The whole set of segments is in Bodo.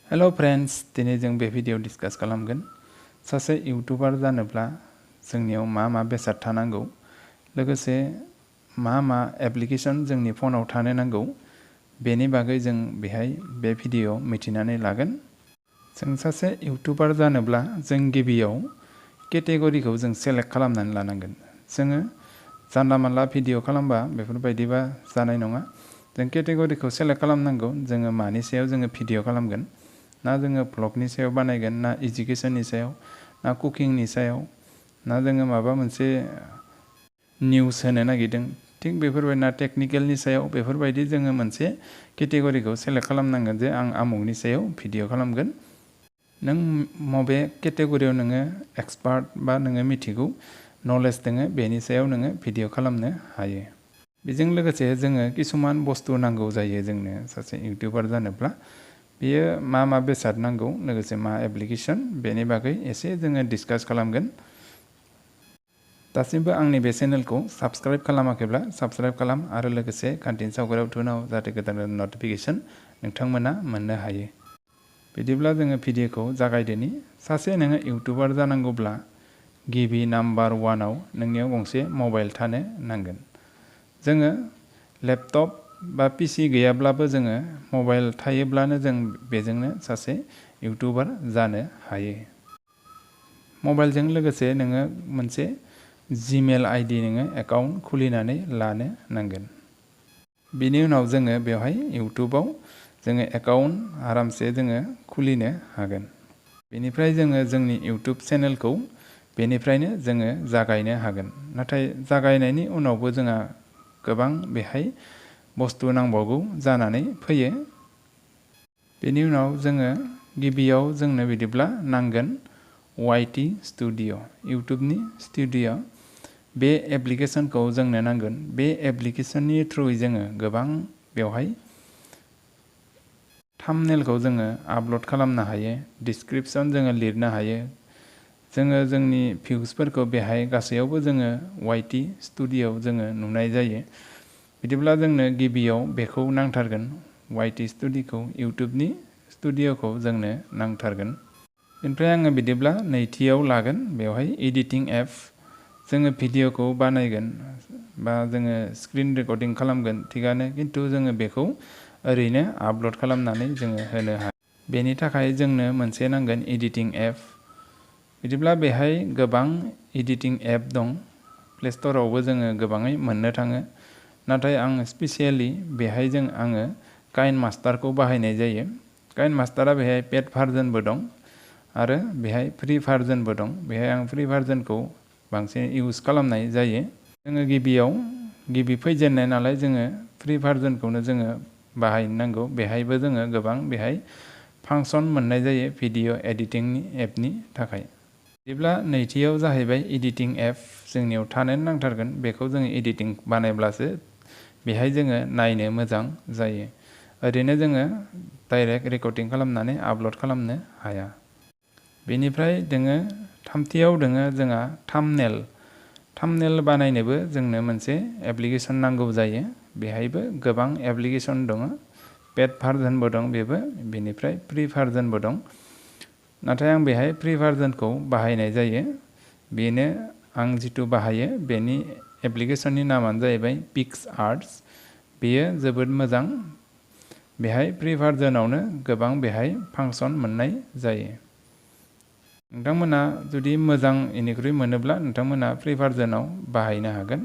हेलो फ्रेंड्स, दिनै जों बे भिडियो डिस्कस खालामगोन सासे यूट्यूबर जानोब्ला जोंनियाव मा बेसाद थानांगौ, लोगोसे मा एप्लिकेशन जोंनि फनाव थानो नांगौ, बेनि बागै जों बेहाय बे भिडियो मिथिनानै लागोन। जों सासे यूट्यूबर जानोब्ला जों गिबियाव केटेगरिखौ जों सेलेक्ट खालामनानै लानांगोन। जोङो जानला मानला भिडियो खालामबा बेफोरबायदिबा जानाय नङा। जों केटेगरिखौ सेलेक्ट खालामनांगौ। जोङो मानि सायाव जोङो भिडियो खालामगोन, ना जोङो ब्लगनि सायाव बानायगोन, ना एजुकेशननि सायाव, ना कुकिंनि सायाव, ना जोङो माबा मोनसे निउस होनो नागिरदों, थिग बेफोरबायदिना टेक्निकेलनि सायाव बेफोरबायदि जोङो मोनसे केटेगरिखौ सेलेक्ट खालामनांगोन जे आं आमुगनि सायाव भिडियो खालामगोन। नों मबे केटेगरियाव नोङो एक्सपार्ट बा नोङो मिथिगौ नलेज दोङो बेनि सायाव नोङो भिडियो खालामनो हायो। बेजों लोगोसे जोङो किसुमान बुस्थु नांगौ जायो जोंनो सासे यूट्यूबर जानोब्ला। बेयो मा बेसाद नांगौ, लोगोसे मा एप्लिकेशन, बेनि बागै एसे जोङो डिस्कास खालामगोन। दासिमबो आंनि बे चेनेलखौ साबस्क्राइब खालामाखैब्ला साबस्क्राइब खालाम आरो लोगोसे घन्टिनि सावगारियाव थुनाव जाहाथे गोदान नटिफिकेशन नोंथांमोना मोननो हायो। बिदिब्ला जोङो भिडियोखौ जागायदोनि। सासे नोङो यूट्यूबर जानांगौब्ला गिबि नाम्बार 1आव नोंनियाव गंसे मबाइल थानो नांगोन। जोङो लेपटप बा पीसी गैयाब्लाबो जोङो मबाइल थायोब्लानो जों बेजोंनो सासे यूट्यूबर जानो हायो। मबाइलजों लोगोसे नोङो मोनसे जीमेल आईडी नोङो एकाउन्ट खुलिनानै लानो नांगोन। बिनि उनाव जोङो बेवहाय यूट्यूबाव जोङो एकाउन्ट आरामसे जोङो खुलिनो हागोन। बेनिफ्राय जोङो जोंनि यूट्यूब चेनेलखौ बेनिफ्रायनो जोङो जागायनो हागोन। नाथाय जागायनायनि उनावबो जोंहा गोबां बेहाय बुस्थु नांबावगौ जानानै फैयो। बेनि उनाव जोङो गिबियाव जोंनो बिदिब्ला नांगोन YT स्टुडियो, यूट्यूबनि स्टुडियो। बे एप्लिकेशनखौ जोंनो नांगोन। बे एप्लिकेशननि थ्रुयै जोङो गोबां बेवहाय थाम्बनेलखौ जोङो आपल'ड खालामनो हायो, डिस्क्रिप्शन जोङो लिरनो हायो। जोङो जोंनि भिउसफोरखौ बेहाय गासैयावबो जोङो YT स्टुडियोआव जोङो नुनाय जायो। बिदिब्ला जोंनो गिबियाव बेखौ नांथारगोन, YT स्टुडियोखौ, यूट्यूबनि स्टुडियोखौ जोंनो नांथारगोन। बेनिफ्राय आङो बिदिब्ला नैथियाव लागोन बेवहाय एडिटिं एप। जोङो भिडियोखौ बानायगोन बा जोङो स्क्रिन रेकर्डिं खालामगोन थिगानो, खिन्थु जोङो बेखौ ओरैनो आपल'ड खालामनानै जोङो होनो हायो। बेनि थाखाय जोंनो मोनसे नांगोन एडिटिं एप। बिदिब्ला बेहाय गोबां एडिटिं एप दं। प्ले स्ट'रावबो जोङो गोबाङै मोननो थाङो। नाथाय आं स्पेसियेलि बेहाय आङो काइनमास्टारखौ बाहायनाय जायो। काइनमास्टारा बेहाय पेड भार्जनबो दं आरो बेहाय फ्रि भार्जनबो दं। बेहाय आं फ्रि भार्जनखौ बांसिन इउज खालामनाय जायो। जोङो गिबि फैजेननाय नालाय जोङो फ्रि भार्जनखौनो जोङो बाहायनो नांगौ। बेहायबो जोङो गोबां बेहाय फांसन मोननाय जायो भिडियो एडिटिंनि एपनि थाखाय। बिदिब्ला नैथियाव जाहैबाय एडिटिं एप, जोंनियाव थानो नांथारगोन। बेखौ जोङो एडिटिं बानायब्लासो बेहाय जोङो नायनो मोजां जायो। ओरैनो जोङो डाइरेक्ट रेकर्डिं खालामनानै आपल'ड खालामनो हाया। बेनिफ्राय थामथियाव दोङो जोंहा थाम्बनेल बानायनोबो जोंनो मोनसे एप्लिकेशन नांगौ जायो। बेहायबो गोबां एप्लिकेशन दङ। पेड भार्जनबो दं बेबो, बेनिफ्राय फ्रि भार्जनबो दं। नाथाय आं बेहाय फ्रि भार्जनखौ बाहायनाय जायो। बेनो आं जिथु बाहायो बेनि एप्लिकेशननि नामानो जाहैबाय पिक्सआर्ट। बेयो जोबोद मोजां। बेहाय फ्रि भार्जनावनो गोबां बेहाय फांसन मोननाय जायो। नोंथांमोना जुदि मोजां इनिख्रुइ मोनोब्ला नोंथांमोना फ्रि भार्जनाव बाहायनो हागोन।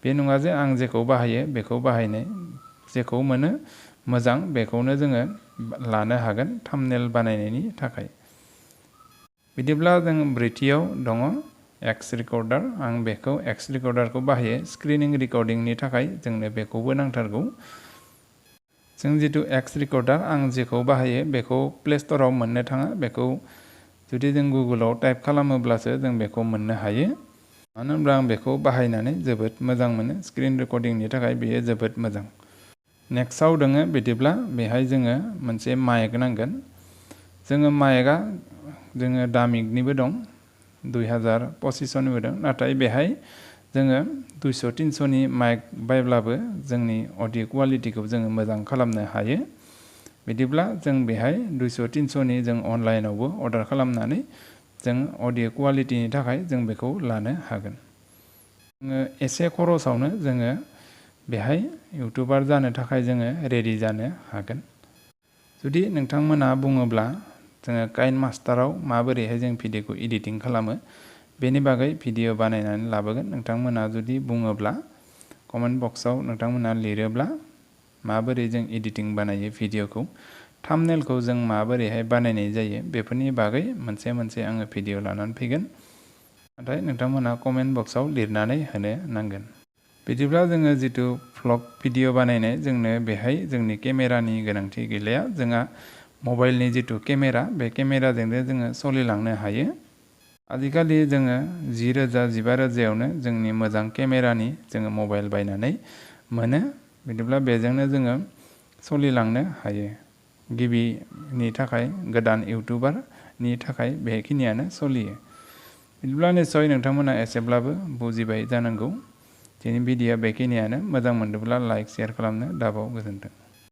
बे नङा जे आं जेखौ बाहायो बेखौ बाहायनाय, जेखौ मोनो मोजां बेखौनो जोङो लानो हागोन थाम्बनेल बानायनायनि थाखाय। बिदिब्ला जों ब्रैथियाव दङ एक्स रेकर्डार। आं बेखौ एक्स रेकर्डारखौ बाहायो स्क्रिनिं रेकर्डिंनि थाखाय, जोंनो बेखौबो नांथारगौ। जों जिथु एक्स रेकर्डार आं जेखौ बाहायो बेखौ प्ले स्ट'राव मोननो थाङा। बेखौ जुदि जों गुगोलाव टाइप खालामोब्लासो जों बेखौ मोननो हायो। मानो होनब्ला आं बेखौ बाहायनानै जोबोद मोजां मोनो। स्क्रिन रेकर्डिंनि थाखाय बेयो जोबोद मोजां। नेक्स्टआव दोङो बिदिब्ला बेहाय जोङो मोनसे माइक नांगोन। जोङो माइकआ दामिकनिबो दं, 2025निबो दं। नाथाय बेहाय जोङो 200-300नि माइक बायब्लाबो जोंनि अडिअ' कुवालिटिखौ जोङो मोजां खालामनो हायो। बिदिब्ला जों बेहाय 200-300नि जों अनलाइनावबो अर्डार खालामनानै जों अडिअ क्वालिटिनि थाखाय जों बेखौ लानो हागोन। जोङो एसे खरसावनो जोङो बेहाय इउटुबार जानो थाखाय जोङो रेडि जानो हागोन। जुदि नोंथांमोना बुङोब्ला जोङो काइनमास्टाराव माबोरैहाय जों भिडिअखौ एडिटिं खालामो बेनि बागै भिडिअ बानायनानै लाबोगोन। नोंथांमोना जुदि बुङोब्ला कमेन्ट बक्सआव नोंथांमोना लिरोब्ला माबोरै जों एडिटिं बानायो भिडिअखौ, थाम्बनेलखौ जों माबोरैहाय बानायनाय जायो बेफोरनि बागै मोनसे मोनसे आङो भिडिअ लानानै फैगोन। नाथाय नोंथांमोना कमेन्ट बक्सआव लिरनानै होनो नांगोन। बिदिब्ला जोङो जिथु भ्लग भिडिअ बानायनाय जोंनो बेहाय जोंनि केमेरानि गोनांथि गैलाया। जोंहा मबाइलनि जिथु केमेरा बे केमेराजोंनो जोङो सोलिलांनो हायो। आजिखालि जोङो 10,000 15,000यावनो जोंनि मोजां केमेरानि जोङो मबाइल बायनानै मोनो। बिदिब्ला बेजोंनो जोङो सोलिलांनो हायो। गिबिनि थाखाय गोदान इउटुबारनि थाखाय बेखिनियानो सोलियो। बिदिब्ला निस्सय नोंथांमोना एसेब्लाबो बुजिबाय जानांगौ। दिनै भिडिअ बेखिनियानो। मोजां मोनदोंब्ला लाइक शेयार खालामनो दाबाव। गोजोन्थों।